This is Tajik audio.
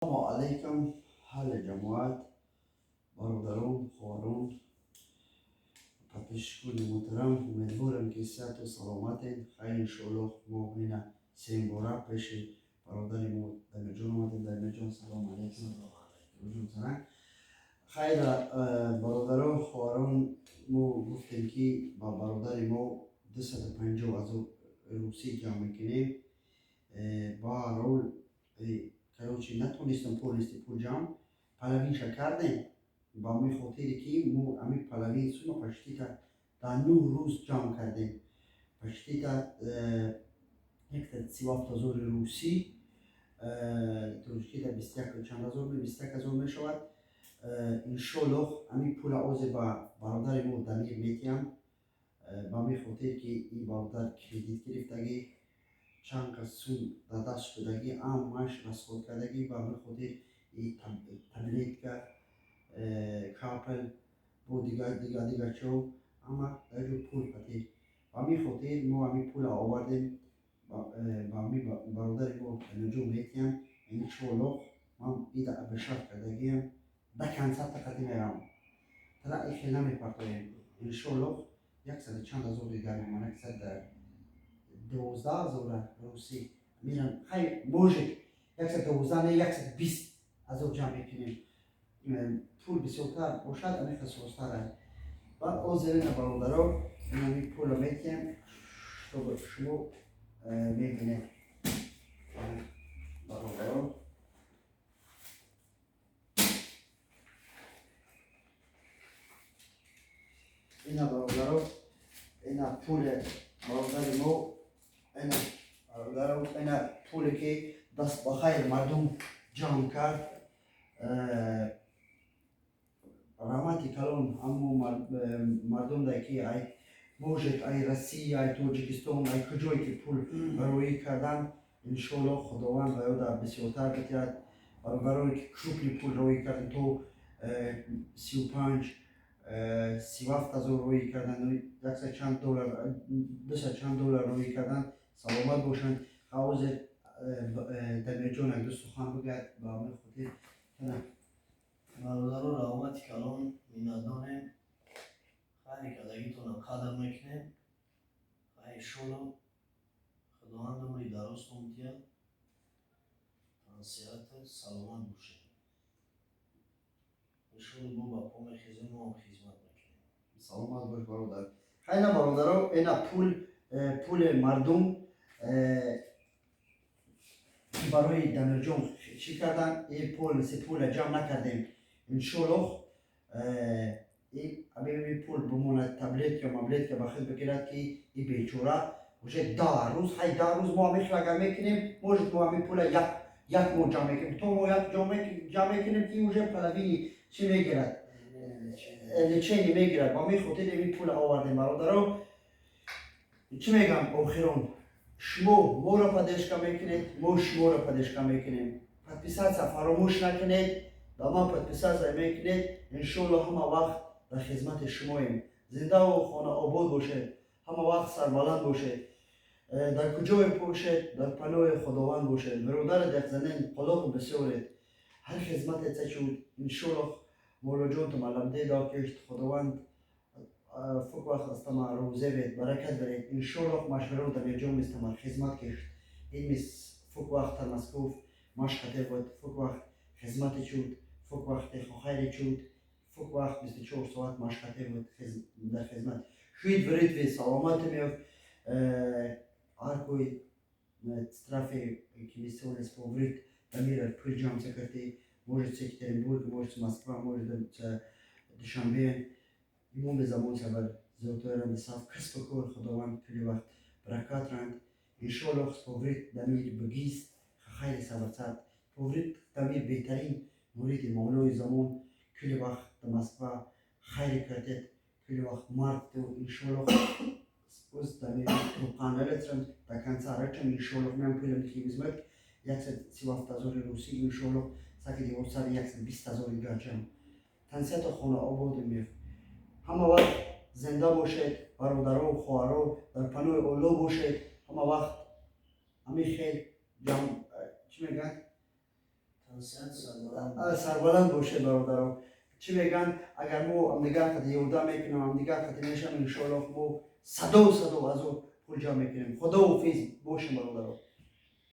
Салому алайкум, ҳали ҷамоат, бародарон, хоҳарон, подписчикони муҳтарам. Умедворам, ки сиҳату саломатед. Хайр, иншоаллоҳ, мо ина сеюмбора пеши бародари мо Дамирҷон омадем. Дамирҷон, салому алайкум. Ҷон, хайр, бародарон, хоҳарон, мо гуфтем, ки ба бародари мо 250 000 русӣ ҷамъ мекунем. Баҳрҳол, короче, натонистам полностью пул ҷамъ, половинша кардем. Ба ҳамин хотире, ки мо ҳамин половин сума почти та дар 9 рӯз ҷамъ кардем, почти та 137 000 русӣ, тоҷикӣ та 21 чанд ҳазор, 21 000 мешавад. Иншоаллоҳ, ҳамин пула озе ба бародари мо Дамир метиҳам, ба ҳамин хотир, ки ин бародар кредит гирифтагӣ, чанд қад сум дар даст шудагӣ, ҳамаш расход кардагӣ. Ба ҳамин хотир таблетка, капель бо дигар дигар дигар чо, ҳама дар ҷо пул қатӣ. Ба ҳамин хотир мо ҳамин пула овардем, ба ҳамин бародари мо Дамирҷон метиҳам. Иншоаллоҳ, ман ида обещать кардагиам, до конца тақати меравам, тара ихел намепартоем. Иншоаллоҳ, яксаду чанд ҳазор дигар мемонад, 112 000 русӣ мирам. Хай, может, 112 не, 120 000 ҷамъ мекунем. Пул бисёртар бошад, амиқа созтар. Баъд озерина, бародаро, инами пулро метиҳем, чтобы шумо мебинед, бародаро. Ина, бародаро, ина пули бародари мо. Ина, бародаро, ина пуле, ки даст ба хайр мардум ҷамъ кард. Раҳмати калон ҳамо мардум дай, ки ай, может, ай Россия, ай Тоҷикистон, ай куҷое ки пул бароӣ кардан. Иншоаллоҳ, Худованд ба ёда бисёртар битиҳад. Бародароне, ки крупный пул роӣ кардан, то 35, 37 000 роӣ кардан, яксад чанд доллар, дусад чанд доллар роӣ кардан, саломат бошанд. Ҳозир Дамирҷон як ду сухан бигӯяд. Ба ҳамин хотир. Бародаро, раҳмати калон, миннатдорем. Хайри кардагитонро қадр мекунем. Хай, иншолло, Худованд умри дарозтон диҳад, тансиҳату саломат бошед. Иншолло, бо ба по мехезем, мо ҳам хизмат мекунем. Саломат бош, бародар. Хайна, бародаро, ина пул, пули мардум барои Дамирҷон чӣ кардан. И полностью пула ҷамъ накардем. Иншоаллоҳ, ами пул бимонад, таблетка маблетка ба худ бигирад, ки и бечора уже 10 рӯз, ҳай, 10 рӯз мо ҳамин хел агар мекунем, может, мо ҳамин пула як моҳ ҷамъ мекунем. То мо як ҷамъ мекунем, ки уже половини чӣ мегирад, лечение мегирад. Ба ҳамин хотир ин пула овардем. Бародаро, чӣ мегӯям охирон? Шумо моро поддержка мекунед, мо шуморо поддержка мекунем. Подписаться фаромӯш накунед, ба ман подписаться мекунед. Иншоалло, ҳама вақт дар хизмати шумоем. Зиндаву хона обод бошед, ҳама вақт сарбаланд бошед. Дар куҷое бошед, дар паноҳи Худованд бошед. Бародари деқзанен қолоқу бисёред, ҳар хизмате цачуд. Иншоалло, молоҷон тумаламде докишт, Худованд фук вақт астама рӯзе бед, баракат баред. Иншоаллоҳ, машваро Дамирҷон мистамар хизмат кишт. Ин мис фук вақт Москов машқате буд, фук вақт хизмате чуд, фук вақте хохайре чуд, фук вақт 24 соат машқате буд, дар хизмат шуид. Вритви саломате меёфт. Ҳар кӯй страфе ки мисол споврит Дамира пул ҷамъ карди, может, Екатеринбург, может, Москва, может, Душанбе. Имоми замон сабар зотойранд саф касбу кор Худованд кули вақт баракат ранд. Иншоаллоҳ, споврит Дамир бигист, хайри сабарсад. Поврит Дамир беҳтарин муриди мавлои замон, кули вақт дар Москва хайри кардед, кули вақт марду. Иншоаллоҳ, оз Дамир руқаналетрам до конца рачам. Иншоаллоҳ, ман пулам хизмат 137 000 русӣ. Иншоаллоҳ, саки диворсари 120 000 гаҷам. Тансияту хона ободу меф, ҳама вақт зинда бошед. Бародаро, хоҳаро, дар паноҳи Олло бошед. Ҳама вақт ҳамин хел ҷамъ, чӣ мегӯянд. Тансиҳат, сарбаланд. Сарбаланд бошед, бародаро. Чӣ мегӯянд, агар мо ҳамдигар қати ёрдам мекунем, ҳамдигар қати мешавем, иншоаллоҳ, мо садо садо аз ӯ пул ҷамъ мекунем. Худоҳофиз бошем, бародаро.